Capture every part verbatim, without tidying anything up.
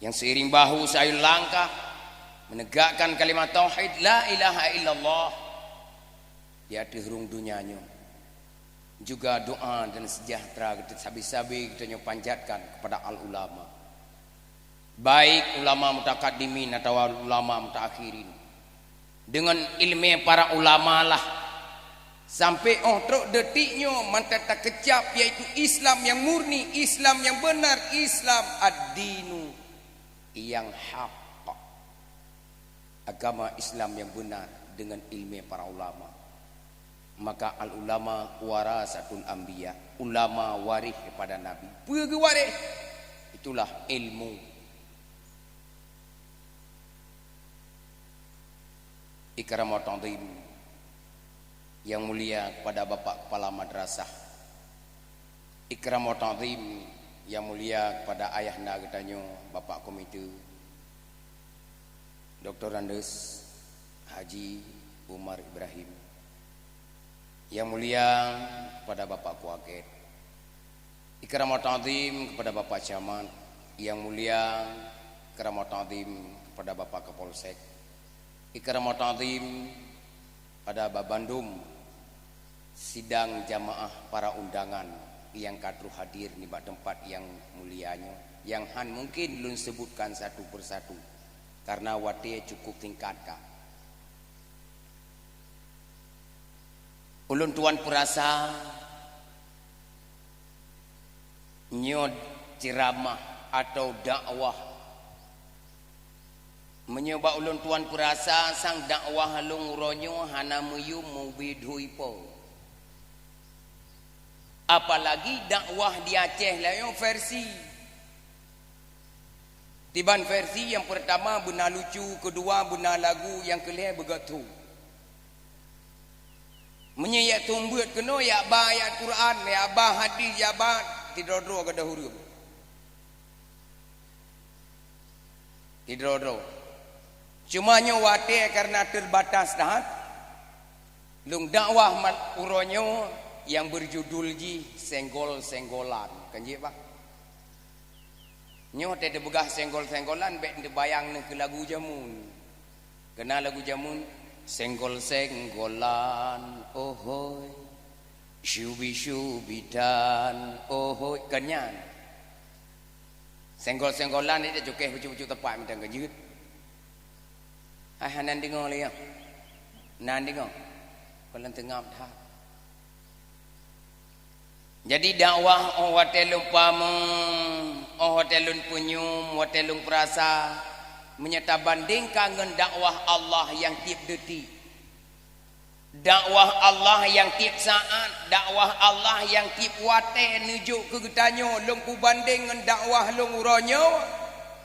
Nyang seiring bahu sayueng langkah menegakkan kalimat tauhid la ilaha illallah di ateueh rhueng donya nyoe. Juga doa dan sejahtera kita sabe-sabe geutanyoe panjatkan kepada al ulama. Baik ulama mutakaddimin atawa ulama mutaakhirin. Dengan ilmu para ulama lah sampai 'oh trok detik nyoe mantap takeucap, yaitu Islam yang murni, Islam yang benar, Islam ad-dinu yang hak. Agama Islam yang benar dengan ilmu para ulama. Maka al ulama warasatul anbiya, ulama waréh daripada nabi. Peue geuwaréh? Itulah ilmu. Ikram wa ta'zim yang mulia kepada Bapak Kepala Madrasah. Ikram wa ta'zim yang mulia kepada ayahanda geutanyoe, Bapak Komite, Doktor Andes Haji Umar Ibrahim. Yang mulia kepada Bapak Kuaget. Ikram wa ta'zim kepada Bapak Camat. Yang mulia, ikram wa ta'zim kepada Bapak Kapolsek. Ikram wa ta'zim pada babandum sidang jamaah para undangan nyang ka troh hadir nibak teumpat nyang mulia nyoe, nyang han mungkin lôn seubutkan satu persatu karena watée cukup singkat ka. Ulôn tuan peurasa nyoe ceuramah atawa dakwah. Meunyoe bak ulôn tuan peurasa sang dakwah lôn uroe nyoe hana meuyum mubidhui po. Apalagi dakwah di Aceh layoe versi. Tiban versi nyang peurtama beuna lucu, keudua beuna lagu, nyang keulhée beugöt thu. Meunyoe yak tumbeuet keunoe yak ba ayat Quran, yak ba hadis, yak ba tidroe-droe gadôh ureuëng. Tidroe-droe. Cuma nyoe watée karena terbatas that, lôn dakwah mat uroe nyoe nyang berjudul jih senggol-senggolan. Kan jih bah? Nyoe teupeugah senggol-senggolan bék teubayang neuh keu lagu jameun. Keunan lagu jameun, senggol-senggolan, ohoi, syubi-syubitan, ohoi, keunan. Senggol-senggolan ni dia cukeh pucuk-pucuk tepat mantong keujeuet. Hai hana deungoe lé nyoe. Nan deungoe. Kon lôn teungab that. Jadi dakwah 'oh watée lôn paham, 'oh watée lôn peunyum, watée lôn peurasa, meunyoe tabandengkan ngon dakwah Allah nyang tieb detik. Dakwah Allah nyang tieb saát, dakwah Allah nyang tieb watée neujok keu geutanyoe lôn peubandeng ngon dakwah lôn uroe nyoe,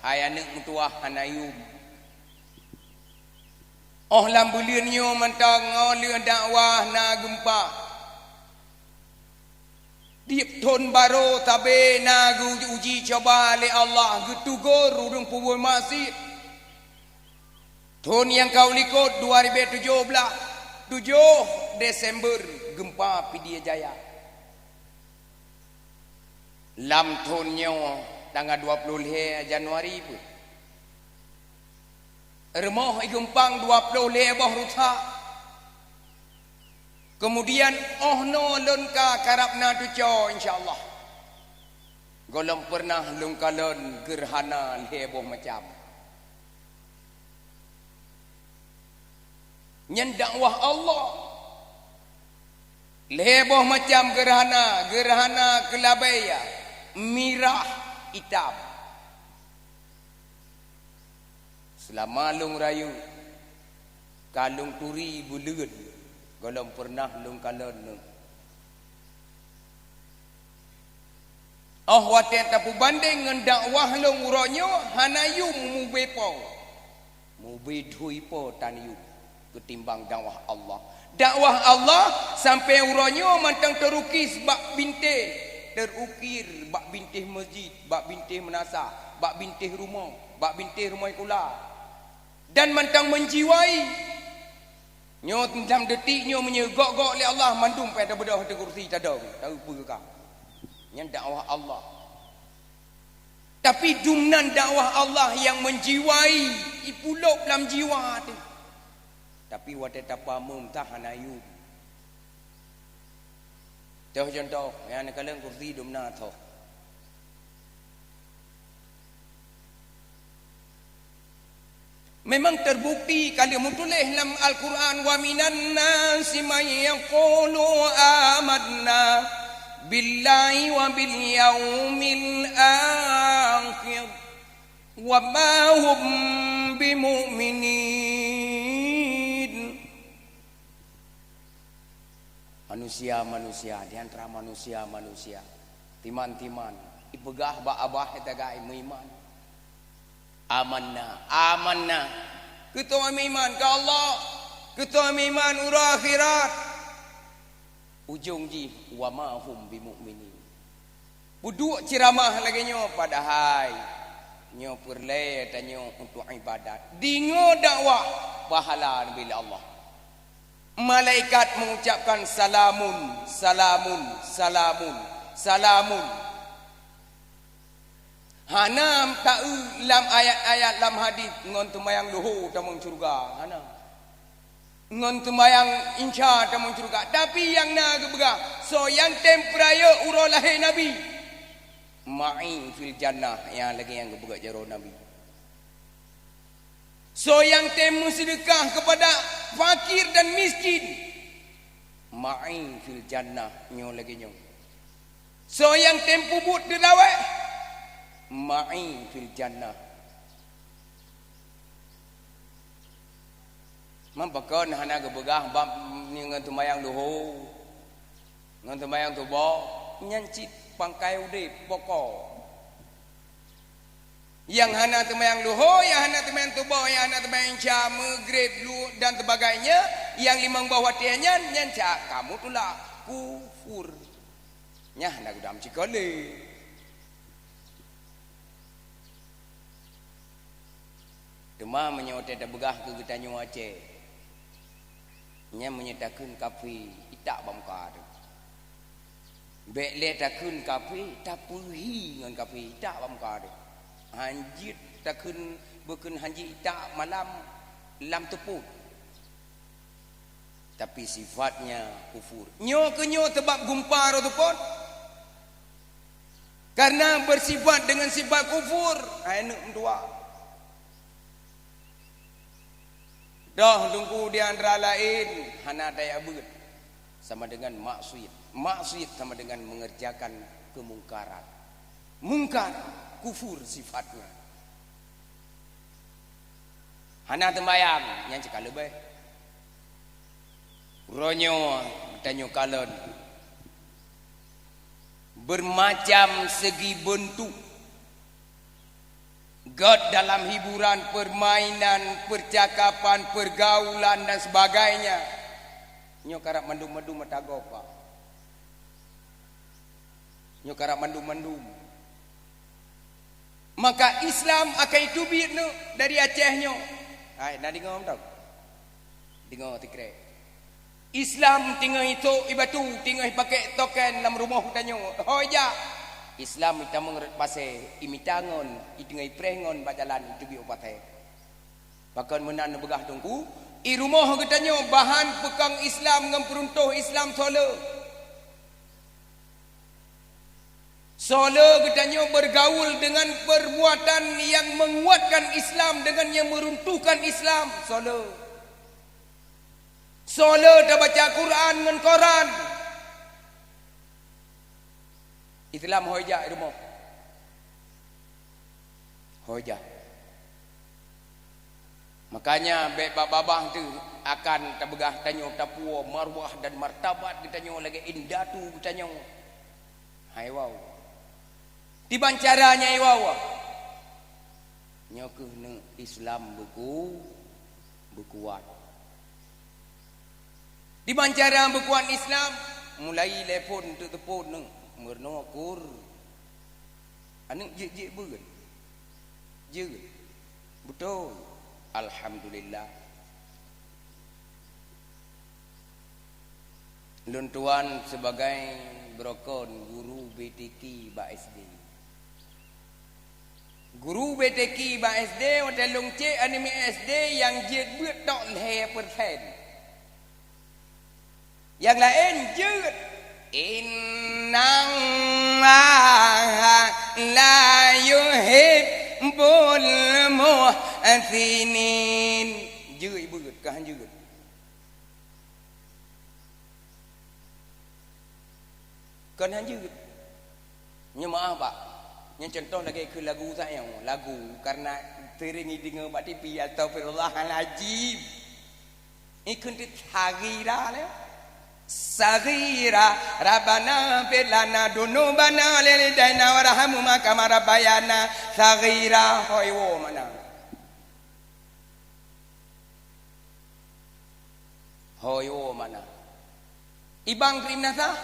hai aneuëk meutuwah hana yum. 'Oh lam buleuen nyoe mantong 'oh lheueh dakwah na geumpa. Tieb thon barô sabe na geu-, uji cuba lé Allah, geutugor ureuëng peubuet maksiet. Thon nyang ka u likot dua ribée tujoh blaih, tujoh Desember, geumpa Pidie Jaya. Lam thon nyoe tanggai dua ploh lhée Januari peuet. Rumoh igeumpang dua ploh lhée boh rusak. Keumudian 'oh noe lôn ka karab na teucok, insya Allah. Gohlom peureunah lôn kalon geurhana lhée boh macam. Nyan dakwah Allah. Lhée boh macam geurhana, geurhana keulabée, mirah, itam. Seulama lôn rayeuk, ka lôn turi buleuen, gohlom peureunah lôn kalon neuh. 'Oh watée tapeubandeng ngon dakwah lôn uroe nyoe, hana yum mubée po. Mubidhui po tan yum keutimbang dakwah Allah. Dakwah Allah sampoe uroe nyoe mantong teurukis bak bintéh, teurukir bak bintéh masjid, bak bintéh meunasah, bak bintéh rumoh, bak bintéh rumoh sikula. Dan mantong meujiwai. Nyoe lam detik nyoe meunyoe gok-gok lé Allah mandum payah tabeudôh ateueh kursi tadong, taeu peue ka. Nyan dakwah Allah. Tapi dumnan dakwah Allah nyang meujiwai, ipulop lam jiwa teuh. Tapi watée tapeuameuem tah hana yum. Toh contoh, nyang neukalon kursi dumna toh. Memang terbukti ka lheueh meutuléh lam Al-Qur'an, "Wa minan nasi man yaqulu amanna billahi wa bil yaumil akhir wa ma hum bimu'minin." Manusia-manusia, di antara manusia-manusia, timan-timan, ipeugah bak babah nyang tagai meuiman. Amanna, amanna. Keu toh meuiman keu Allah, keu toh meuiman uroe akhirat. Ujong jih, wa ma hum bimu'minin. Peuduek ceuramah lagée nyoe, padahai nyoe peureulée tanyoe untuk ibadat. Deungoe dakwah, pahala neubri lé Allah. Malaikat mengucapkan, "Salamun, salamun, salamun, salamun." Hana taeu lam ayat-ayat lam hadis ngon teumayang luho tamong syeuruga, hana. Ngon teumayang insya tamong syeuruga. Tapi nyang na geupeugah, soe nyang tem peurayeuk uroe lahé Nabi, "Ma'i fil jannah," nyang lagée nyang geupeugah jaroe Nabi. Soe nyang tem meuseudeukah keupada fakir dan miskin, "Ma'i fil jannah," nyoe lagée nyoe. Soe nyang tem peubuet deulawée, "Ma'i fil jannah." Man pakon hana geupeugah bab ngon teumayang luho, ngon teumayang tuboh, nyan cit pangkai udeb pokok. Nyang hana teumayang luho, nyang hana teumayang tuboh, nyang hana teumayang isya, meugreb, lu-, dan sebagainya, nyang limong boh watée nyan, nyan cak kamoe tulak kufur. Nyan hana geutam cit keu lé. Teuma meunyoe watée tapeugah keu geutanyoe Aceh, nyan meunyoe takheun kafé, itak bak muka teuh. Bék lé takheun kafé, tapeuhi ngon kafé, itak bak muka teuh. Hanjeuet takheun, beukheun hanjeuet itak malam lam teupot. Tapi sifatnya kufur. Nyoe keu nyoe sabab gumpa roh teupot. Karena bersifat dengan sifat kufur, hai aneuk meutuah. Doh Teungku di antara laén hana tajak beuet sama dengan maksiat. Maksiat sama dengan mengerjakan kemungkaran. Mungkar, kufur sifatnya. Hana teumayang, nyan cit ka leubeh. Uroe nyoe geutanyoe kalon bermacam segi bentuk, gét dalam hiburan, permainan, percakapan, pergaulan dan sebagainya. Nyoe karab mandum-mandum mata gob, Pak. Nyoe karab mandum-mandum. Maka Islam akai teubiet nyoe dari Aceh nyoe. Hai, na deungoe mantong? Deungoe sikrek. Islam teungoh itôk ibatu, teungoh ipakék token lam rumoh geutanyoe. Hôi jak! Islam itamong rot pasé, imita ngon, iteungoh ipreh ngon bak jalan, iteubiet u pasé. Pakon meunan neupeugah Teungku, i rumoh geutanyoe bahan peukong Islam ngon peuruntoh Islam soe le. Soe le geutanyoe bergaul dengan perbuatan yang menguatkan Islam, dengan yang meruntuhkan Islam. Soe le. Soe le tabaca Quran ngon koran. Islam hôi jak i rumoh. Hôi jak. Makanya bék bak babah teuh akan tapeugah tanyoe tapuwoe marwah dan martabat geutanyoe lagée indatu geutanyoe. Hai wow. Diban cara nyang iwoe-woe. Nyoe keuh neuk Islam beuku-, beukuat. Diban cara beukuat Islam, mulai lé phon teuk teupon neuk meurunoe kur. Aneuk jeuet-jeuet beuet. Jeuet. Beutôi. Alhamdulillah. Lôn tuan sebagai beurokon guru B T K bak S D. Guru B T Q bak S D, watèe lôn cék aneuk miet S D nyang jeuet beuet tok lhèe persen. Nyang laén jeuet. Innallaha la yuhibbul muhsinin. Jeuet beuet, ka han jeuet. Kon han jeuet. Nyoe meu'ah bak. Nyoe cuntoh lagèe keu lagu sayoe, lagu karena sering ideungö bak T V, astagfirullahalazim. Ikheun teuk saghira lé. Saghira, Rabbana ighfir lana dzunubana wa liwalidaina warhamhuma kama rabbayana saghira. Hôi woe makna. Hôi woe makna. Ibang keu Ibn Sah.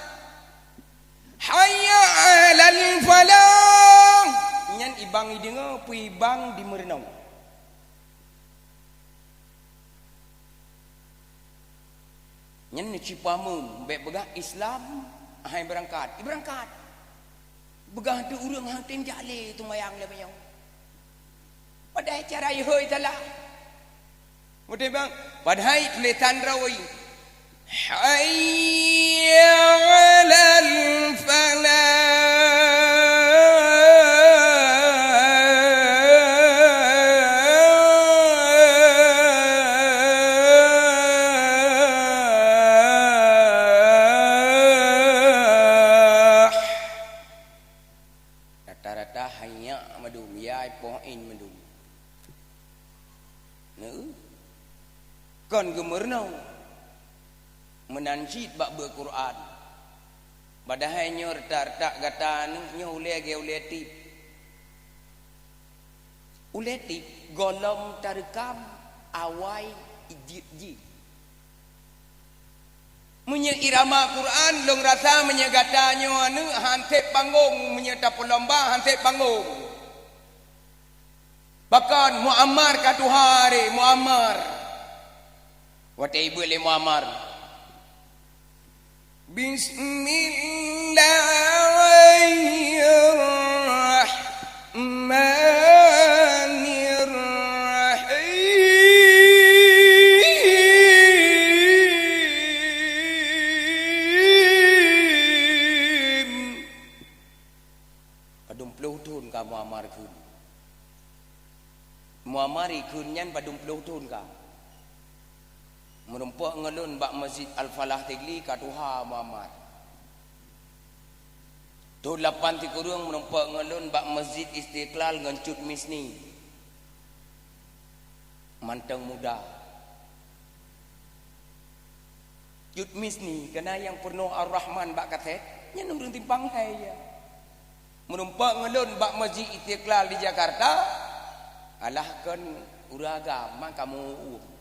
Hayya 'alal falah. Nyan ibang ideungö peue ibang di meurunoe. Nyan neucipameum, bèk peugah Islam hai beurangkat. Ibeurangkat. Peugah teuh ureueng han tem jak lé seumayang lé meunyoe. Padahai cara ihôi salah. Beutôi bang? Padahai tulésan droe. Hayya 'alal falah. Rata-rata hayya mandum, ya ipoh in mandum. Neu? Kon geumeurunoe. Meunan cit bak beuet Quran. Padahai nyoe reutak-reutak gata neu, nyoe ulèe lagèe ulèe tip. Ulèe tip gohlom tareukam awai jeuet jih. Meunyoe irama Quran, lôn rasa meunyoe gata nyoe aneuk han sép banggong, meunyoe tapeulomba han sép banggong. Pakon Muammar ka tuha ré, Muammar. Watèe ibeuet lé Muammar. Bismillahirrahmanirrahim. Padum ploh thôn ka Muammar kheun. Muammar ikheun nyan padum ploh thôn ka. Meurumpok ngon lôn bak Masjid Al-Falah Sigli ka tuha Muammar. Thôn lapan sikureueng meurumpok ngon lôn bak Masjid Istiqlal ngon Cut Misni. Mantong muda. Cut Misni, kana nyang peurunoe Ar-Rahman bak kasét, nyan ureueng simpang hai, ya. Meurumpok ngon lôn bak Masjid Istiqlal di Jakarta, alah kon ureueng agam, maka meu-uem.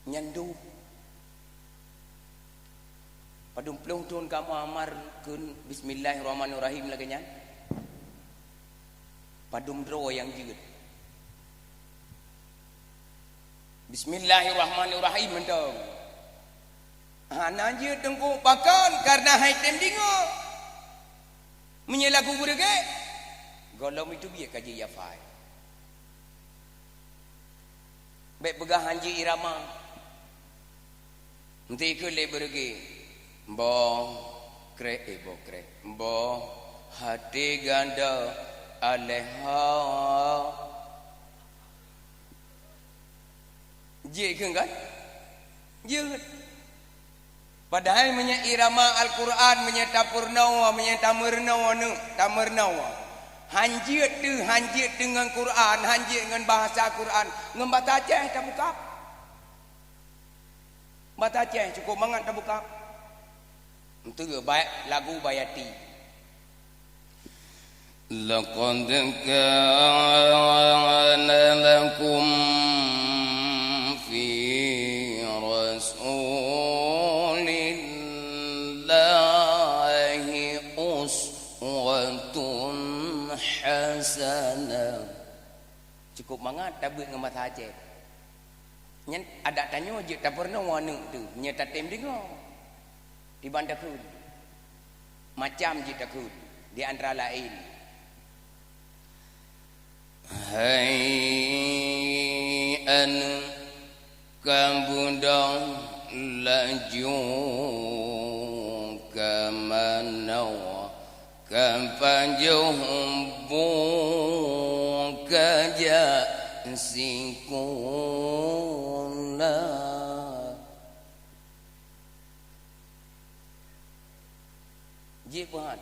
Nyan dum. Padum ploh thôn ka Muammar kheun Bismillahirrahmanirrahim lagèe nyan? Padum droe nyang jeuet? Bismillahirrahmanirrahim mantong. Hana jeuet Teungku, pakon? Kareuna han tem deungö. Meunyoe lagu beureuguek, gohlom itu biet ka jiyafai. Bèk peugah han jeuet irama. Eunteuk keu lé beureuguek. Boh kreh, eh, boh kreh. Boh até ganda alèh ha. Jeuet kheun kan? Jeuet. Padahai meunyoe irama Al-Qur'an, meunyoe tapeurunoe, meunyoe tameurunoe, neuk tameurunoe. Han jeuet teuh, han jeuet teuh ngon Qur'an, han jeuet ngon bahasa Qur'an, ngon bahasa Aceh tabuka. Bahasa Aceh cukôp mangat tabuka. Eunteuk baik lagu Bayati. لقد كان لكم في رسول الله أسوة حسنة. Cukôp mangat tabeuet ngon bahasa Aceh. Nyan adak tanyoe jeuet tapeurunoe aneuk teuh, nyoe tatem deungö. Kiban takheun. Macam jeuet takheun, di antara laén, Ka beudôh laju ka manoe, ka pajoh bu ka jak sikula. Jeuet peuhan.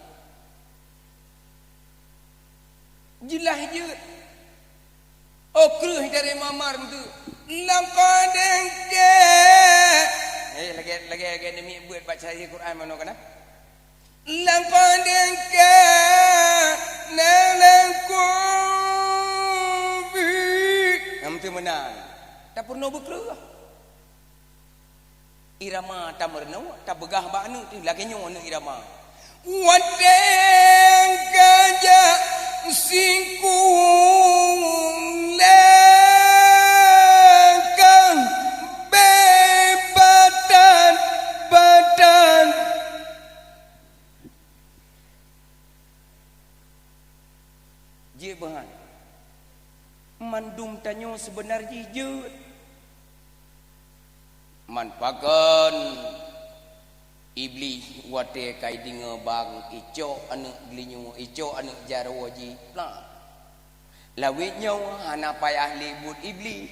Jeulaih jeuet. Oh, kreueh dari mamar tu. Laqad ka-, eh, lagèe, lagèe, lagèe namiet beuet baca Quran manoe kana. Laqad kana lakum fi. Nah, meuteumeunan. Tapeurunoe beukreueh. Irama tameurunoe, tapeugah bak aneuk teuh, lagèe nyoe aneuk Irama. Watèe ka jak sikula ka bèe batat-batat. Jeuet beuhan. Mandum tanyoe seubeuna jih jeuet. Man pakon Iblih watèe ka ideungoe bang icok aneuk geulinyueng, icok aneuk jaroe jih, plah. Lawét nyoe hana payah lé buet Iblih,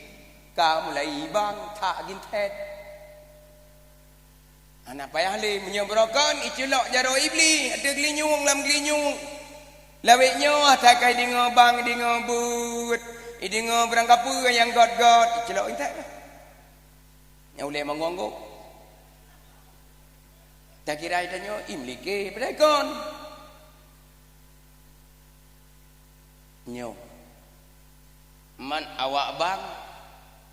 ka mulai bang that gintet. Hana payah lé, meunyoe beurokon iculok jaroe Iblih ateueh geulinyueng lam geulinyueng. Lawét nyoe ata ka ideungoe bang, ideungoe beuet, ideungoe beurangkapeue nyang gét-gét, iculok intat lah. Nyang ulèe manggong-gong. Takira tanyoe imlike padahai kon. Nyoe. Man awak bang,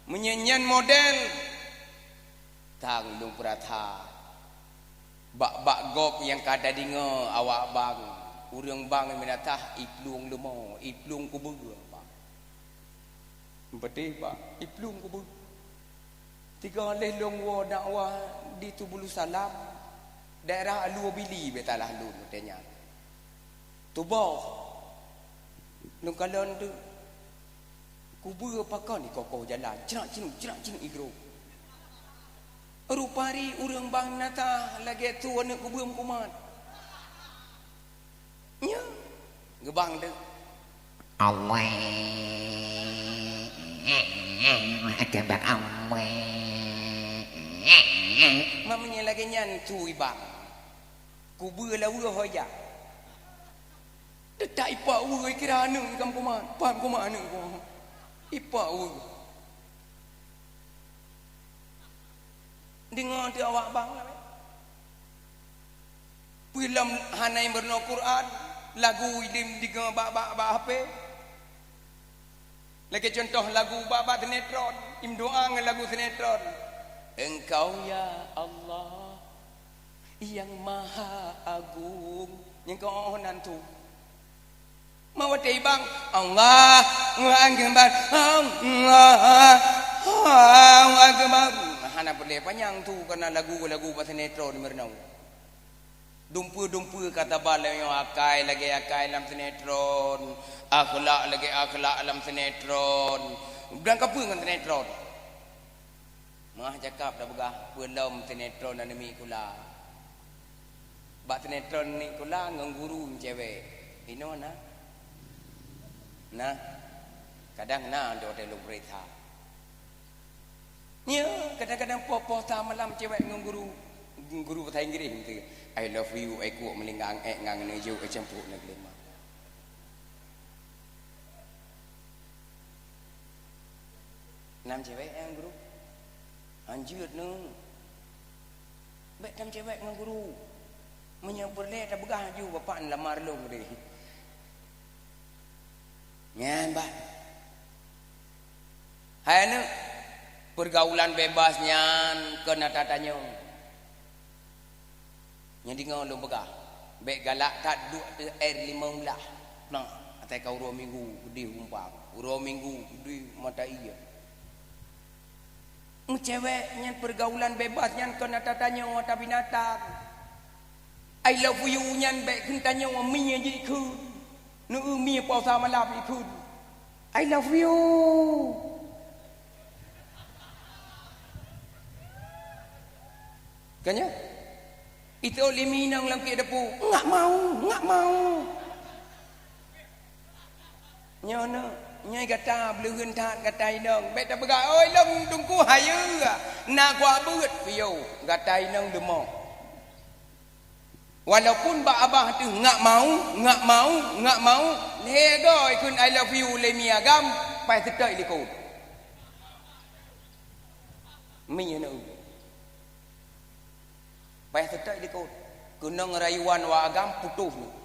meunyoe nyan model, tang lôn peurasa. Bak-bak gob nyang ka tadeungoe awak bang, ureueng bang meunatah iplueng leumo, iplueng kubeue bang. Beutôi bang, iplueng kubeue. Tiga lheueh lôn woe dakwah di Tubulusalam, daerah Alue Bili bèk salah lôn watèe nyan. Tuboh. Lôn kalon teuk. Kubeue pakon ikoh-koh jalan, crak-cruk, crak-cruk igroe. Rupa ri ureueng bang nata lagèe tu aneuk kubeue meukumat. Nyoe, geubang teuk. Allahu Akbar, Allahu. Mak meunyoe lagèe nyan tu ibang. Kubeue laweue ho jak. Teutap ipak weue kira aneuk ikam kuman, pam kuman aneuk kuman. Ipak weue. Deungoe teuh awak bang lah. Peue lom hana meurunoe Quran, lagu idem deungoe bak, bak, bak H P. Lagèe cuntoh lagu bak, bak sinetron, imeudoa ngon lagu sinetron. Engkau ya Allah yang Maha Agung. Nyang keu oh nan tu. Ma watèe ibang, Allahu Akbar, Allahu Akbar. Hana peureulèe panyang tu, kana lagu-lagu bak sinetron meurunoe. Dumpeue-dumpeue ka tabah lom nyoe akai lagèe akai lam sinetron, akhlak lagèe akhlak lam sinetron. Beurangkapeue ngon sinetron. Meuah jakab tapeugah peue lom sinetron aneuk miet sikula. Bak sinetron aneuk sikula ngon guru cewek. Inoe na? Nah, kadang na di watèe lôn peuriksa. Nyoe, kadang-kadang poh-poh sa malam cewek ngon guru, guru bahasa Inggris meuteue, "I love you, ai kuek meulinggang ék ngang neujok, ai campur na geulima." Nam cewek nyang guru? Hanjeuet neu. Bèk tam cewek ngon guru. Meunyoe peureulèe tapeugah laju, "Bapak neulamar lôn deh." Nyan bah. Hai aneuk, peurgaulan bebas nyan kon ata tanyoe. Nyang deungoe lôn peugah, bèk galak that duek ateueh R lima belas. Nah, atai ka uroe Minggu keudeh umpang, uroe Minggu keudeh mata ié. Meucewek nyan peurgaulan bebas nyan kon ata tanyoe ata binatang. I love you nyan bèk kheun tanyoe mie jikheun. Neu mie posa malam jikheun. I love you. Kan nyo? Itôp lé mi inong lam kiek depu, "Nggak mau, nggak mau." Nyoe nyoe, nyoe gata beuleuheun that gata inong. Bèk tapeugah, "Oi, lôn teungku hayeue, na kuabeuet." Piôh, gata inong leumoh. Walaupun bak abah teuh, "Nggak mau, nggak mau, nggak mau," lhèe goe kheun "I love you" lé mi agam, paih seutôt likôt. Mi nyoe. Paih seutôt likôt. Keunong rayuan wak agam putôh nyoe.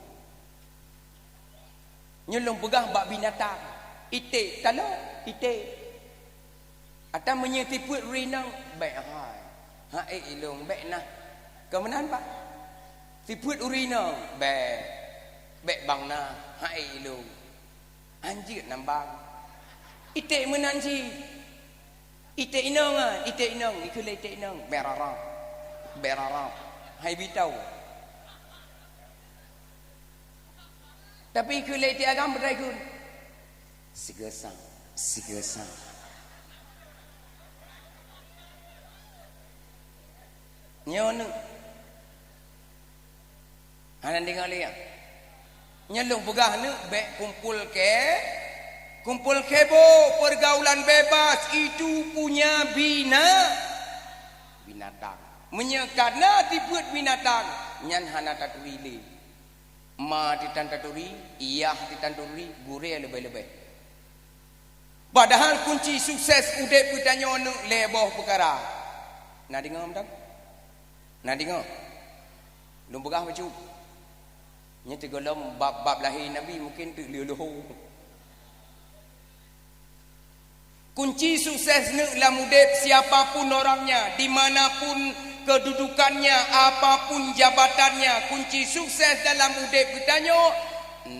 Nyoe lôn peugah bak binatang. Iték, talo, iték. Ata meunyoe sifeuet ureueng inong, bèk hai. Hai ilong, bèk nah. Keu meunan, Pak. Sifeuet ureueng inong, bèk. Bèk bang nah, hai ilong. Anjeut nambang. Iték meunan cit. Iték inong, ah, iték inong, ikheun lé iték inong. Berarap. Berarap. Hai bitau. Tapi ikheun lé iték agam beudai kheun. Sigoe sang, sigoe sang. Nyoe nyoe. Hana deungoe lé, ya? Nyoe lôn peugah nyoe, bèk kumpul khe-, kumpul khebo, pergaulan bebas itu punya bina-, binatang. Meunyoe ka na sifeuet binatang, nyan hana taturi lé. Ma teuh tan taturi, yah teuh tan taturi, gurèe leubeh-leubeh. Padahal kunci sukses udép geutanyoe nyoe lhèe boh peukara. Na deungoe mantong? Na deungoe? Lôn peugah bacut. Nyoe sigohlom bab-bab lahé Nabi mungken teuk lheueh-lheueh. Kunci sukses nyoe lam udép, siapa pun orangnya, di mana pun kedudukannya, apa pun jabatannya, kunci sukses dalam udép geutanyoe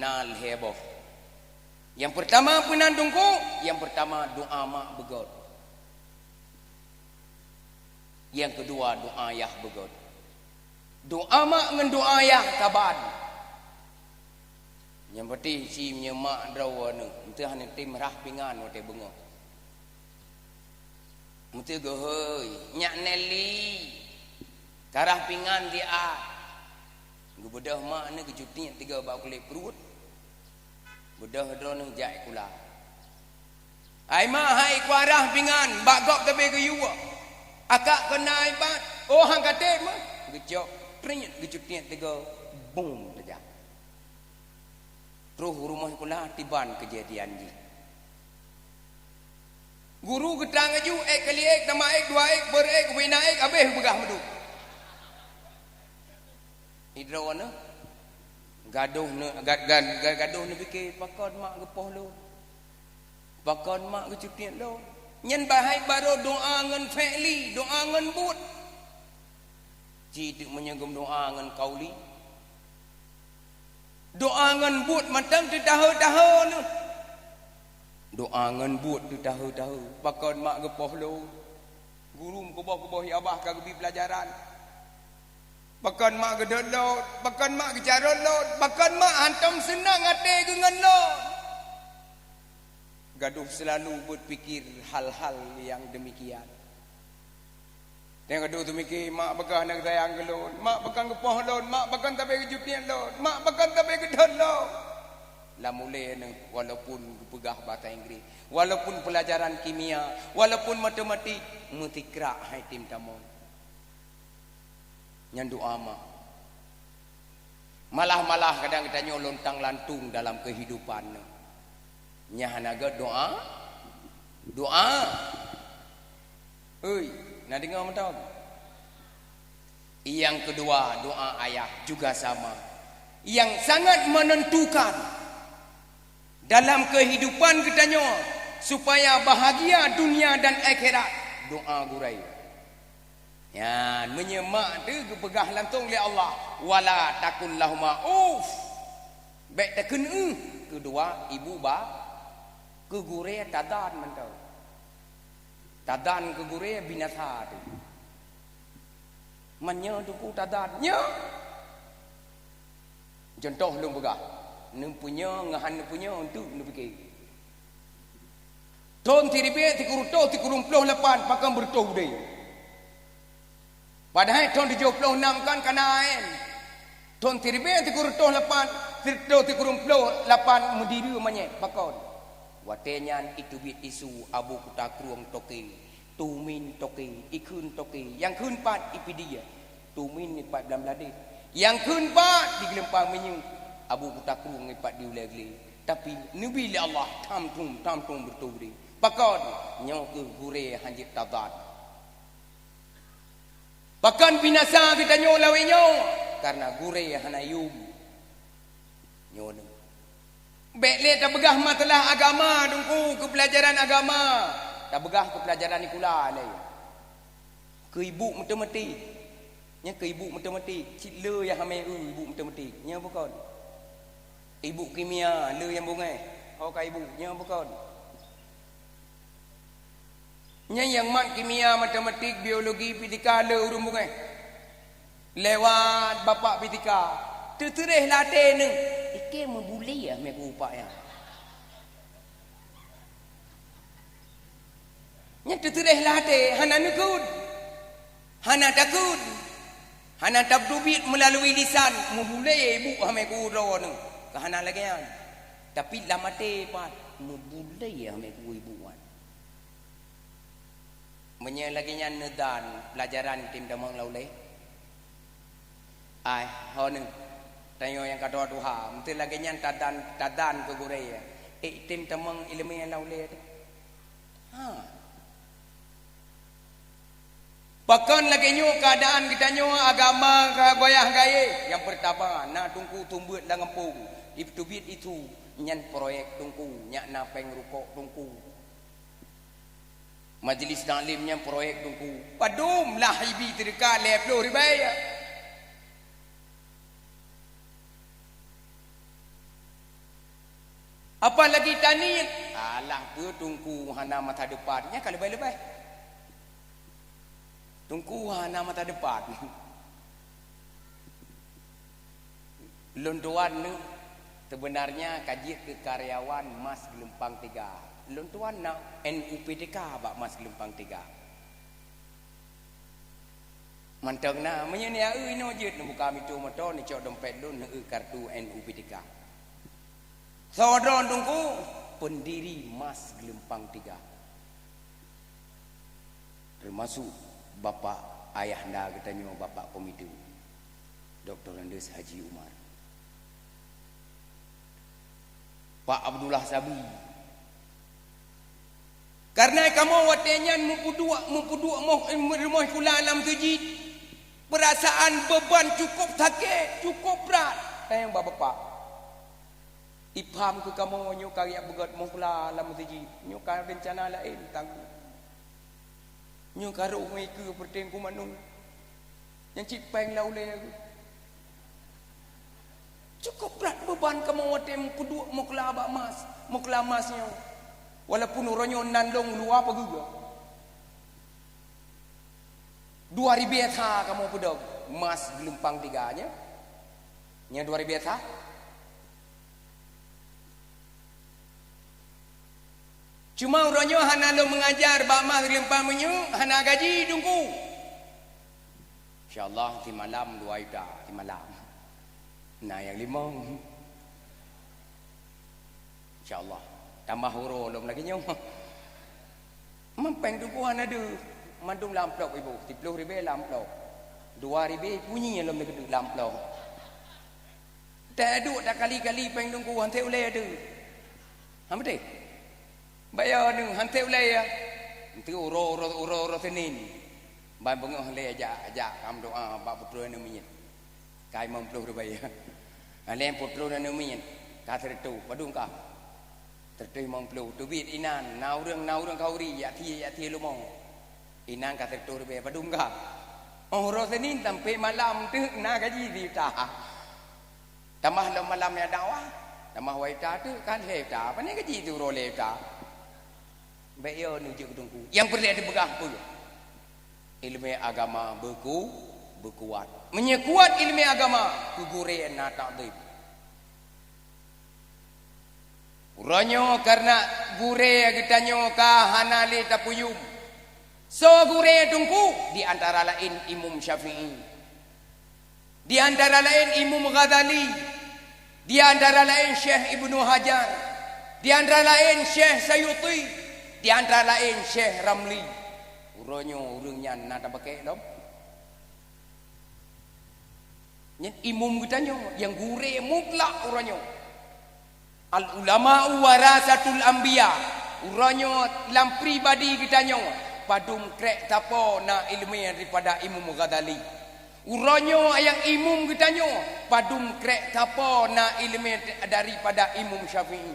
na lhèe boh. Nyang peurtama peue nan teungku? Nyang peurtama doa mak beugöt. Nyang keudua doa yah beugöt. Doa mak ngon doa yah saban. Nyang peunteng si meunyoe mak droeneuh, eunteuk hana tem rhah pingan watèe beungoh. Meuteugeuhôi, "Nyak Nelly, karhah pingan siat." Geubeudôh mak nyoe geucutiek tiga bak kulét pruet. Beudôh droeneuh jak sikula. "Hai mak, hai kuarah pingan, bak gob tabé geuyue. Akak keunan ibat, oh han ka tem meuh." Geucok, triet, geucutiek tiga, bum, tajak. Troh u rumoh sikula tiban keujadian jih. Guru geutrang laju, ék kali ék, tamah ék, dua ék, beurék, wina ék, habéh beugah meuduk. Sidroe aneuk gadôh neu-, gad-, gad-, gad-, gadôh neupike, "Pakon mak geupoh lôn? Pakon mak geucutiek lôn?" Nyan bahai barô doa ngon fi'li, doa ngon buet. Ci teuk meunyoe geudoa ngon qauli. Doa ngon buet mantong teutahe-tahe nyoe. Doa ngon buet teutahe-tahe. Pakon mak geupoh lôn? Guru meukeubah-keubah, ya bah ka geubi peulajaran. Pakon mak geudhôt lôn? Pakon mak geucarông lôn? Pakon mak hántom seunang até geuh ngon lôn? Gadôh seulalu beupikir hal-hal nyang deumikian. Nyang gadôh teumiki, "Mak pakon hana geusayang keu lôn, mak pakon geupoh lôn, mak pakon tabé geucutiek lôn, mak pakon tabé geudhôt lôn." Lam ulée nyoe, walaupun geupeugah basa Inggréh, walaupun peulajaran kimia, walaupun matematik, meusikrak hai tem tamong. Nyan doa mak. Malah-malah kadang geutanyoe lontang-lantung dalam keuhidupan nyoe. Nyan hana gét doa? Doa. Oi, na deungoe mantong? Nyang keudua, doa ayah juga sama. Nyang sangat menentukan dalam keuhidupan geutanyoe supaya bahagia dunia dan akhirat, doa gurée. Nyan, meunyoe mak teuh geupeugah langsong lé Allah, "Wala taqul lahuma uff." Bék takheun "eu" keudua ibu ba-, keu gurée tadhan mantong. Tadhan keu gurée binasa teuh. Meunyoe teungku tadhan, nyoe. Cuntoh lôn peugah, neupeunyöng ngon han neupeunyöng, eunteuk neupike. Thon siribée sikureueng reutôh sikureueng ploh lapan pakon beureutôh udeb. Padahai thon tujoh ploh nam kan ka na aén. Thon siribée sikureueng reutôh lapan, sikureueng reutôh sikureueng ploh lapan meudiri manyét pakon. Watée nyan iteubiet isu Abu Kuta Krueng toke, tumin toke, ikheun toke, nyang kheun pat ipidia, tumin ipat blam ladét, nyang kheun pat di geulumpang minyeuk. Abu Kuta Krueng ipat di ulée glé, tapi neubi lé Allah tham thum, tham thum beuturi. Pakon? Nyoe keuh gurée hanjeuet tazat. Pakon binasa geutanyoe lawét nyoe? Kareuna gurée hana yum. Nyoe neuh. Bék lé tapeugah masalah agama, Teungku, keu peulajaran agama. Tapeugah keu peulajaran sikula lé. Keu ibu matematik. Nyan keu ibu matematik. Cit le nyang hamé eu ibu matematik. Nyan bukon. Ibu kimia, le nyang bungéh. Ho ka ibu. Nyan bukon. Nyan nyang mat kimia, matematik, biologi, fisika le ureuëng bungéh. Lewat bapak fisika, teuteureh lam até neuh, "Ikei meubulée mé kupak nyan." Nyan teuteureh lam até, hana neukheun, hana takheun, hana tateubiet meulalui lisan, meubulée ibu hamé kuuroe neuh, ka hana lagée nyan. Tapi lam até pat, meubulée hamé kuibu nyan. Meunyoe lagée nyan neudan, peulajaran tem tamong lam ulée. Ai, ho neuh, tanyoe nyang ka tuha-tuha, meunteue lagée nyan tadan, tadan keu gurée, ék tem tamong iéleumé lam ulée teuh. Ha. Pakon lagée nyoe keuadaan geutanyoe agama ka goyah gayée? Nyang peurtama, na teungku seumeubeuet lam gampông, ipeutubiet isu, nyan proyek teungku, nyak na péng rukok teungku. Majlis taklim nyan proyek teungku. Padum lah ibi teudekat lhée ploh ribée. Apalagi taniet. Alah, peue teungku hana masa depan. Nyan ka leubeh-leubeh. Teungku hana masa depan. Lôn tuan neuh, seubeunarnya ka jeuet keu karyawan Mas Geulumpang Tiga. Lôn tuan na N U P T K bak Mas Geulumpang Tiga. Mantong na, meunyoe neueu inoe jeuet neubuka mito moto, neucok dompet lôn, neueu kartu N U P T K. Soe droen teungku, pendiri Mas Geulumpang Tiga. Teumasuk bapak ayahanda geutanyoe, Bapak Komite, Doktor Andes Haji Umar. Pak Abdullah Sabi. Kareuna kamoe watée nyan meupeuduek, meupeuduek moh, rumoh sikula lam meuseujid. Peurasaan beuban cukôp sakét, cukôp brat. Tanyong bak bapak. Ipham keu kamoe nyoe ka riyak beugét moh sikula lam meuseujid. Nyoe ka reuncana laén tanggung. Nyoe ka rôh ngon ikeue peureuteng kumanong. Nyang cit péng lam ulée geuh. Cukôp brat beuban kamoe watée meupeuduek moh sikula bak Mas, moh sikula Mas nyoe. Walaupun uroe nyoe nan lôn luwa peugeuga. Dua ribée sa kamoe peudong Mas Geulumpang Tiga nyoe. Nyoe dua ribée sa. Cuma uroe nyoe hana lôn meungajar bak Mas Geulumpang Minyeuk, hana gaji teungku. Insya Allah simalam dua juta simalam. Na nyang limong. Insya Allah. Tambah uroe lom lagée nyoe. Meumpéng teungku hana deuh. Mandum lam amplop ibu. Siploh ribée lam amplop. Dua ribée punyi lom lagée lam amplop. Taduek takali-kali péng teungku hana ulée deuh. Hana beutôi? Bayeue neuh hana ulée ya. Enti uroe, uroe, uroe, uroe Senin. Ban beungoh lé jak, jak kam doa bak putroe neuh miet. Ka limong ploh ribée. Aleng putroe neuh miet. Ka sireutôh, padum ka? Sireutôh limong ploh. Teubiet inan, na ureuëng, na ureuëng khanduri, jak sie, jak sie leumo. Inan ka sireutôh ribée, padum ka? Oh, uroe Senin sampoe malam teuk na gaji sijuta. Tamah lom malam nyan dakwah, tamah wai ta teuk ka lhée ta, pane gaji teuroe lhée ta. Bék yo neujeuet keu teungku. Nyang peureulée teupeugah peue? Iéleumé agama beuku, beukuat. Meunyoe kuat iéleumé agama, keu gurée na takzim. Uroe nyoe kareuna gurée geutanyoe ka hana lé tapeuyum. Soe gurée Teungku? Di antara laén Imam Syafi'i, di antara laén Imam Ghazali, di antara laén Syekh Ibnu Hajar, di antara laén Syekh Sayuti, di antara laén Syekh Ramli. Uroe nyoe ureuëng nyan na tapakée lom? Nyan imum geutanyoe nyang gurée mutlak uroe nyoe. Al ulama'u warasatul anbiya. Uroe nyoe lam pribadi geutanyoe padum krek tapo na iéleumé daripada Imam Ghazali. Uroe nyoe nyang imum geutanyoe padum krek tapo na iéleumé daripada Imam Syafi'i.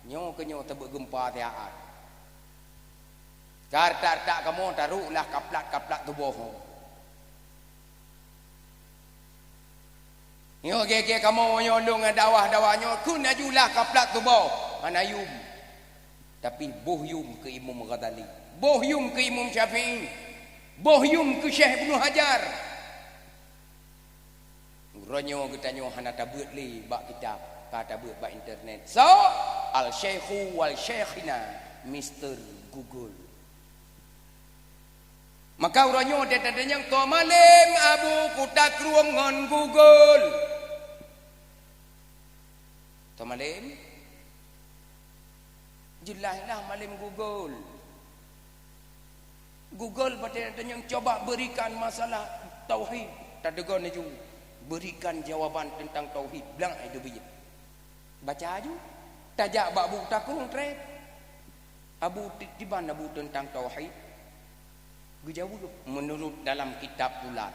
Nyoe keu nyoe teubeugeumpa siat. Ka retak-retak kamoe tarok lah kaplat-kaplat tuboh. Nyoe gé-gé kamoe nyoe lôn ngon dakwah-dakwah nyoe kheun aju lah kaplat tuboh hana yum. Tapi boh yum keu Imam Ghazali, boh yum keu Imam Syafi'i, boh yum keu Syekh Ibnu Hajar. Uroe nyoe geutanyoe hana tabeuet lé bak kitab, ka tabeuet bak internet. So, al-syaikhu wal syaikhina, Mister Google. Maka uroe nyoe teuntang nyang toh malém abu kutakrueng ngon Google. Toh malém? Jeulaih lah malém Google. Google batée tanyong, "Coba berikan masalah tauhid." Tadeungoe laju, "Berikan jawaban tentang tauhid." Blang hai teubiet. Baca aju. Tajak bak buku takong treb. Abu ti-, tiban abu tentang tauhid. Geujaweueb, "Menurut dalam kitab pulan,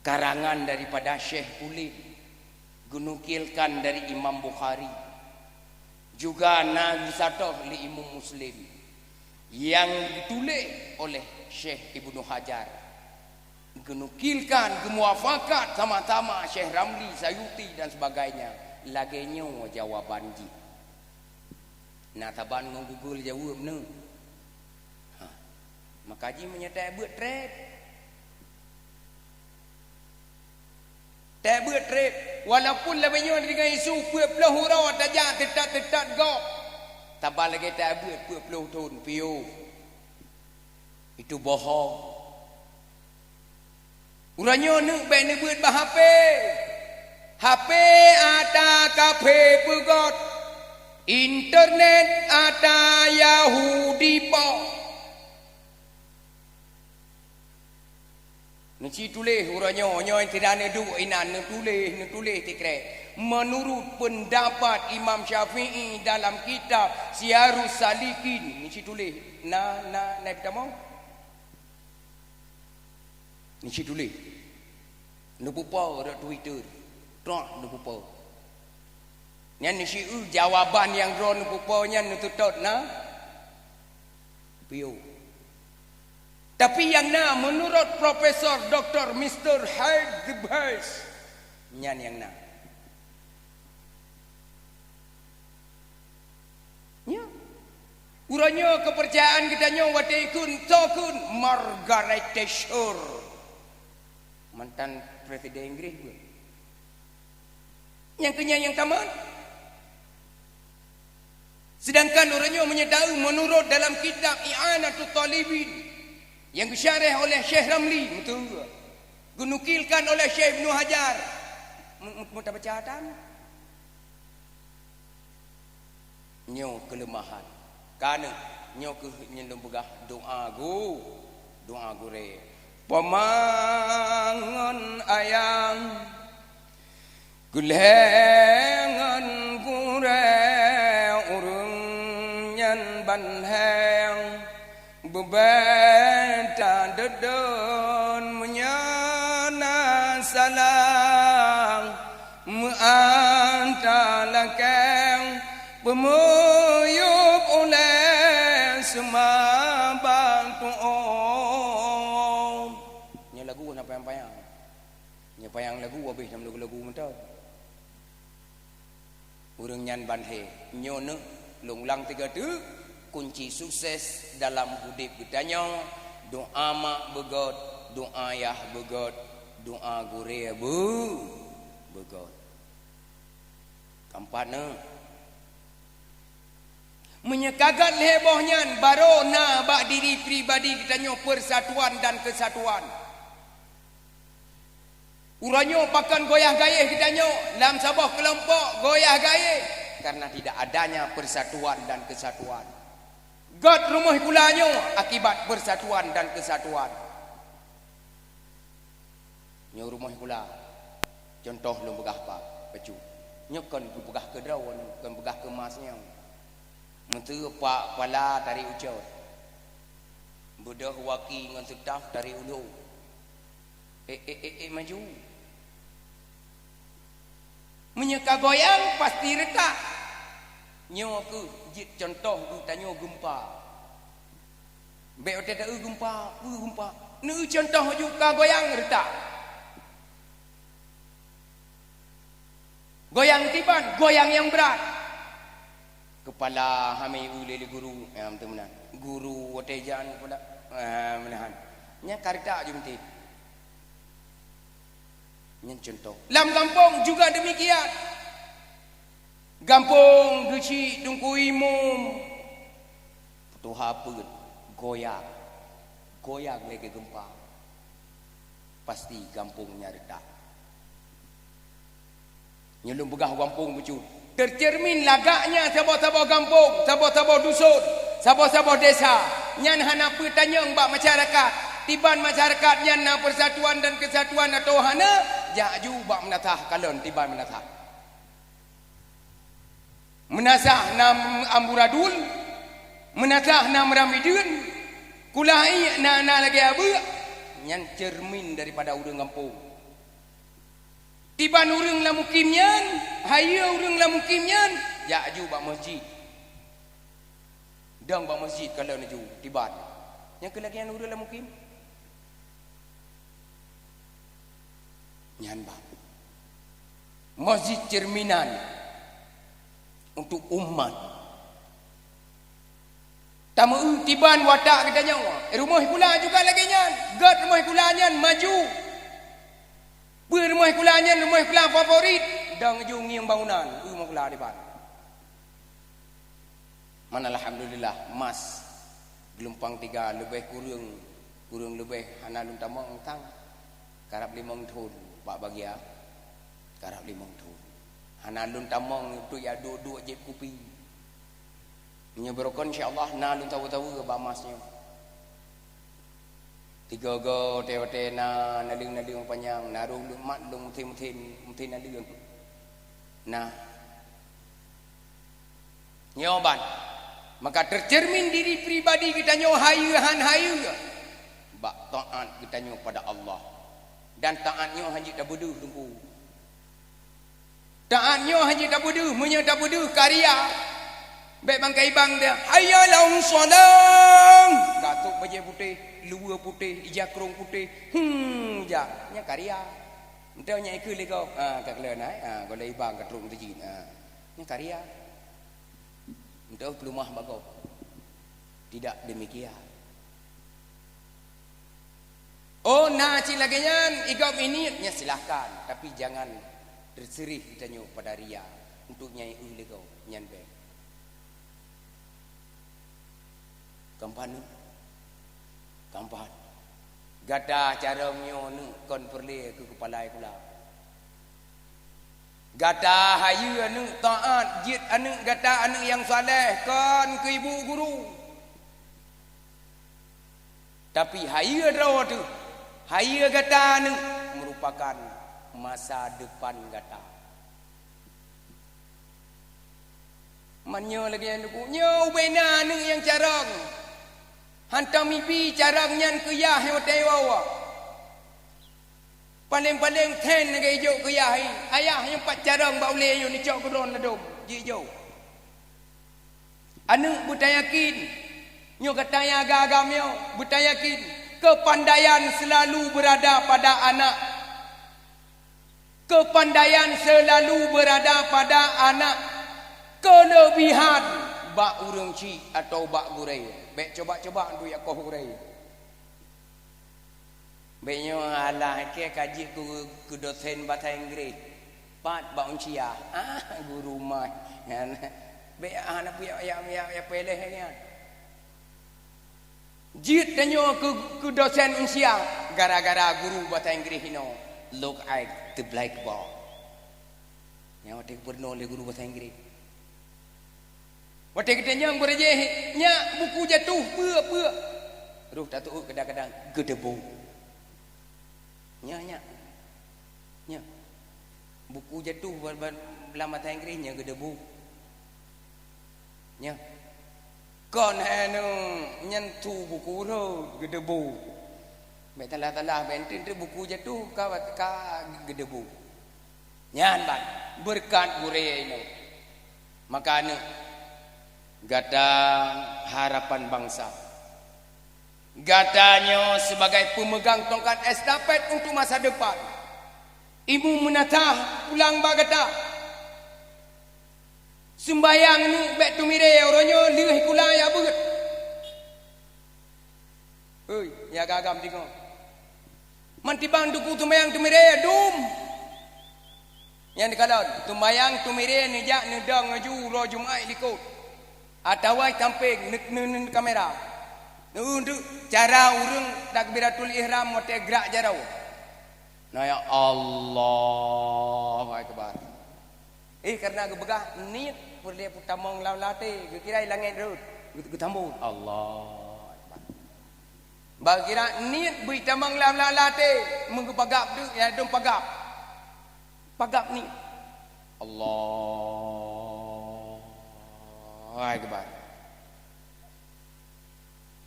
karangan daripada Syekh Pulan, geunukilkan dari Imam Bukhari, juga na geusaboh lé Imam Muslim, nyang geutuléh oleh Syekh Ibnu Hajar, geunukilkan, geumuafakat sama-sama Syekh Ramli, Sayuti dan sebagainya." Lagée nyoe jawaban jih. Na saban ngon Google jaweueb neuh. Ha. Maka jih meunyoe tabeuet treb. Tabeuet treb. Walaupun lagée nyoe deungon isu peuet ploh uroe tajak teutat-teutat gob. Saban lagée tabeuet peuet ploh thon, piôh. Itu bohong. Uroe nyoe neuk bék neubeuet bak H P. H P ata kafé peugöt, internet ata Yahudi po. Neucit tuléh uroe nyoe, nyoe tidak neuduek inan, neutuléh, neutuléh tikrek. Menurut pendapat Imam Syafi'i dalam kitab Siyarus Salikin, neucit tuléh. Na, na, na ipeutamong? Neucit tuléh. Neupeupo rot Twitter. Trok neupeupo. Nyan neusieu jawaban nyang droe neupeupo nyan neuteutôt na piôh. Tapi nyang na, menurut Profesor Doktor Mister Hyde the Best, nyan nyang na. Nya. Uroe nyoe keupeurcayaan geutanyoe watée ikheun, soe kheun? Margaret Thatcher. Mantan Presiden Inggris beuh. Nyang keu nyan nyang tamat. Sedangkan uroe nyoe meunyoe taeu, menurut dalam kitab I'anatut Talibin nyang geusyarah oleh Syekh Ramli, meuteue, geunukilkan oleh Syekh Ibnu Hajar. Mu-, mu-, mutabaca tan. Nyoe keuleumahan. Ka neuh, nyoe kheueh nyang lôn peugah doa gu-, doa gurée. Peumangon ayang, geulhée ngon gurée, ureuëng nyan ban héng. Beubeta deudon meunyoe na salah, meuanta lakée, peumuyueb ulée seumah bak tuoh. Nyoe lagu hana panyang-panyang. Nyoe panyang lagu habéh lam lagu-lagu mantong. Ureuëng nyan ban hé. Nyoe neuh, lôn ulang tiga teuk, kunci sukses dalam udeb geutanyoe, doa mak beugöt, doa yah beugöt, doa gurée beu-, beugöt. Keempat neuh, Meunyoe ka göt lhèe boh nyan, barô na bak diri pribadi geutanyoe persatuan dan kesatuan. Uroe nyoe pakon goyah gayéh geutanyoe lam saboh keulompok goyah gayéh, karena tidak adanya persatuan dan kesatuan. Göt rumoh sikula nyoe akibat persatuan dan kesatuan. Nyoe rumoh sikula, cuntoh lôn peugah pat, bacut. Nyoe kon peugah keu droe, kon peugah keu mas nyoe. Meuseu pak kepala tarék u cot. Beudôh waki ngon seutaf tarék u lhô. Eh, eh, eh, eh, maju. Meunyoe ka goyang, pasti reutak. Nyoe keuh jeuet cuntoh geutanyoe geumpa. Bèk watèe ta-eu geumpa, peue geumpa. Neu-eu cuntoh ju ka goyang reutak. Goyang tiban, goyang nyang brat. Kepala hana eu lé guru, nyang teuh meunan. Guru watèe jan kepala, ah, meunan. Nyan ka reutak ju meuntèh. Nyan cuntoh. Lam gampông juga demikian. Gampông geuchik teungku imum. Tuha peuet, goyang. Goyang lagèe geumpa. Pasti gampông nyan reutak. Nyoe lôn peugah gampông bacut. Tercermin lagaknya saboh-saboh gampông, saboh-saboh dusun, saboh-saboh desa. Nyan hana peue tanyong bak masyarakat. Tiban masyarakat nyan na persatuan dan kesatuan atawa hana, jak ju bak meunasah kalon tiban meunasah. Meunasah na amburadul, meunasah na meuramideuen, kulai na, na lagèe abeuk, nyan cermin daripada ureueng gampông. Tiban ureueng lam mukim nyan, hayeue ureueng lam mukim nyan, jak ju bak masjid. Dong bak masjid kalon ju, tiban. Nyang keu lagèe nyan ureueng lam mukim. Nyan bak. Masjid cerminan untuk umat. Tameu tiban watak geutanyoe. Rumoh sikula juga lagèe nyan. Göt rumoh sikula nyan maju. Peue rumoh sikula nyan rumoh sikula favorit. Dong ju ngieng bangunan. Rumoh sikula diban. Man alhamdulillah, mas geulumpang tiga leubeh kureueng, kureueng leubeh hana lôn tamong tang. Karab limong thon bak bagia. Karab limong thon. Hana lôn tamong untuk jak duek-duek jép kupi. Meunyoe beurukon, insya Allah, na lôn taweue-taweue bak mas nyoe. Tiga go watèe-watèe na naleueng-naleueng panyang, na rhueng lôn mat lôn meuthén-meuthén, meuthén naleueng. Nah. Nyoe ban. Maka tercermin diri pribadi geutanyoe hayeue han hayeue bak taat geutanyoe pada Allah. Dan taat nyoe hana jeuet tabeudeuh teungku. Taat nyoe hana jeuet tabeudeuh, meunyoe tabeudeuh karya. Bèk bangkai bang dia, "Hayya 'alas shalah!" Gatok bajèe putéh, luweue putéh, ija krông putéh. Hmm, jak. Nyan karya. Entah nyan ikeu lé gob. Ha, ka keuleuen, ha. Ha, goh lé ibang ka trok meuseujid. Ha. Nyan karya. Entah peuleumah bak gob. Tidak demikian. Oh, na cit lagèe nyan, i gob ini, ya silahkan. Tapi jangan terserih geutanyoe pada ria untuk nyang eu lé gob, nyan bèk. Kampanye. Kampanye. Gata carông nyoe neuk kon peureulèe keu keupala sikula. Gata hayeue aneuk taat, jeuet aneuk gata aneuk nyang saleh, kon keu ibu guru. Tapi hayeue droe teuh, hayeue gata aneuk meurupakan masa depan gata. Man nyoe lagèe nyan teungku, nyoe ubena aneuk nyang carông. Hantom mibi carông nyan keu yah nyang watèe woe. Paleng-paleng then lagèe ijok keu yah, ayah nyang pat carông bak ulèe nyoe neucok keudroe ladôm, jijok. Aneuk beutayakin, nyoe gata nyang agam-agam nyoe, beutayakin, kepandaian selalu berada pada anak. Kepandaian selalu berada pada anak, kelebihan bak ureueng chik atawa bak gurèe. Bèk cuba-cuba untuk jak koh gurèe. Bèk nyoe alah kèe ka jeuet keu, keu dosen bahasa Inggris. Pat bak uncia. Ah, guru mai. Bék hana payah ya, ya, ya, peleh nyan. Jeuet tanyoe keu, keu dosen unsia gara-gara guru bahasa Inggréh inoe. Look at the blackboard. Nyan watèe geupeurunoe lé guru bahasa Inggréh. Watèe geutanyong gurèe jih, "Nyak, buku jatuh, peue, peue?" Roh tateuôt kadang-kadang, "Geudeubu." Nyoe, nyak. Nyoe. Buku jatuh ba-, ba-, lam bahasa Inggréh nyoe geudeubu. Nyoe. Kon hai nyoe nyan su buku rhot geudeubu. Bék salah-salah, bék enteuk-enteuk buku jatuh ka, ka geudeubu. Nyan ban beureukat gurèe inoe. Maka aneuk gata harapan bangsa. Gata nyoe sebagai pemegang tongkat estafet untuk masa depan. Ilmu meunasah pulang bak gata. Seumbahyang neuk bék teumiré, uroe nyoe lheueh sikula jak beuet. Hei, ya gagam deungoe. Mantibang duku seumbahyang teumiré, dum. Nyan dikalon, seumbahyang teumiré neujak neudong laju uroe Jumat likot. Atawa sampéng neu-, neu-, neu-, kamera. Neu-, neu-, cara ureueng takbiratul ihram watèe grak jaroe. Nah, ya Allahu Akbar. Eh, karena geupeugah niet peureulèe peutamong lam até, geukira langèt rhot, geu-, geutambong. Allahu Akbar. Bak kira niet beuitamong lam, lam até, meugeupagab tu, ya dong pagab. Pagab niet. Allahu Akbar.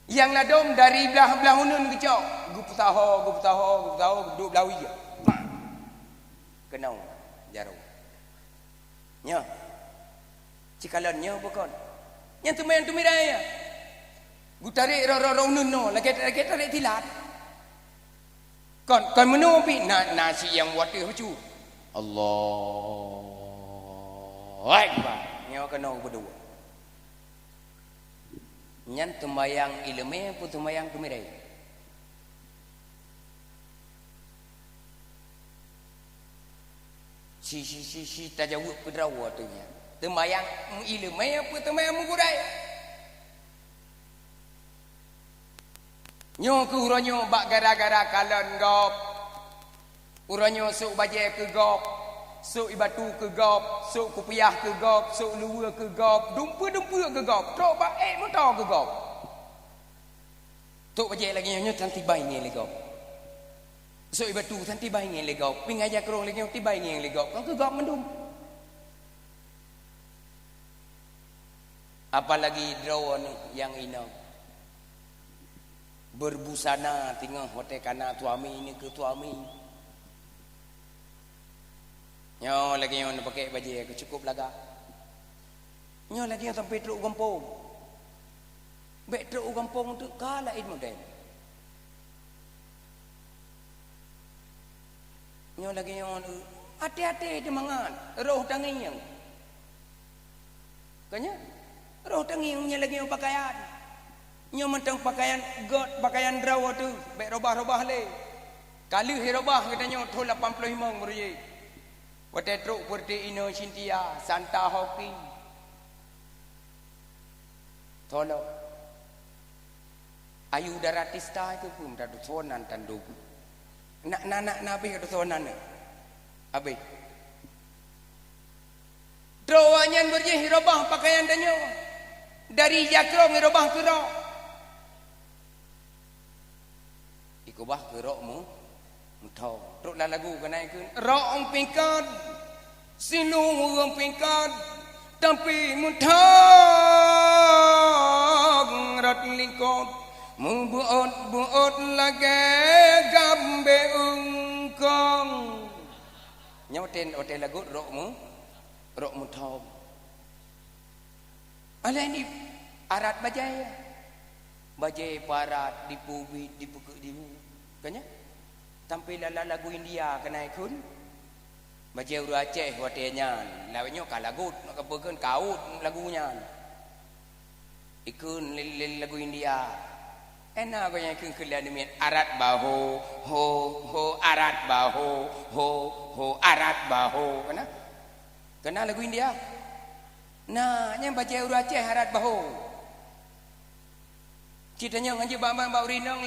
Nyang ladôm dari blah-blah uneun geucok, geupeusaho, geupeusaho, geupeusaho, geuduek blah wie. Pah! Keunoe jaroe. Nyoe. Cikalon nyoe bukon. Nyan teuma nyang teumiré nyan. Geutarek roh-roh uneun nyoe, lagèe, lagèe tarek silat. Kon, kon meunoe pih na, na si nyang watèe bacut. Allahu Akbar. Nyoe keunoe beudua. Nyan seumbahyang ileumèe peue seumbahyang teumiré? Si, si, si, si tajaweueb keu droe teuh nyan. Seumbahyang ileumèe peue seumbahyang meugurèe? Nyoe keuh uroe nyoe bak gara-gara kalon gob. Uroe nyoe sôk bajèe keu gob, sôk ie batu keu gob, sôk kupiah keu gob, sôk luweue keu gob, dumpeue-dumpeue keu gob, trok bak ék moto keu gob. Sôk bajèe lagèe nyoe, nyoe tan tibai ngieng lé gob. Sôk ie batu tan tibai ngieng lé gob. Pinggai jakrong lagèe nyoe tibai ngieng lé gob. Kon keu gob mandum. Apalagi droeneuh nyang inong berbusana teungoh watèe kana suami neu keu suami. Nyoe lagèe nyoe neupakèk bajèe keu cukôp lagak. Nyoe lagèe nyoe sampoe trok u gampông. Bèk trok u gampông teuk ka laén model. Nyoe lagèe nyoe, até-até teumangat, roh tangieng. Ka nyan, roh tangieng nyan lagèe nyoe pakaian. Nyoe mantong pakaian göt, pakaian droe teuh, bèk robah-robah lé. Ka lheueh robah geutanyoe thôn lapan ploh limong meureuye. Watèe trok peureuté inoe Cynthia, Santa Hawking. Tolong. Ayu Daratista itu pun dah dusonan tanduk. Nak, nak, nak, nak habéh dusonan ni. Habéh. Droe nyan beurjih irobah pakaian tanyoe. Dari jakrong irobah keu rok. Ikubah keu rok mu, muthong. Trok lam lagu keunan kheun, rok pingkat, siluweue pingkat, tapi muthong rot lingkot, mubeuôt-beuôt lagèe gambé eungkong. Nyoe watèe, watèe lagu rok mu, rok muthong. Alèh ni arat bajèe. Bajèe parat, dipeubiet, dipeukeuk di. Kan nyan? Sampoe lala lagu India keunan kheun. Bajèe ureueng Aceh watèe nyan. Lawét nyoe ka lagot, ka peue kheun, kaut lagu nyan. Ikheun lé, lé lagu India. Ena gobnyan kheun keu lé aneuk miet, arat baho, ho, ho, arat baho, ho, ho, arat baho. Kana? Kana lagu India? Nah, nyan bajée ureuëng Aceh arat bahô. Cit tanyoe ngon jih bak-bak bak ureuëng inong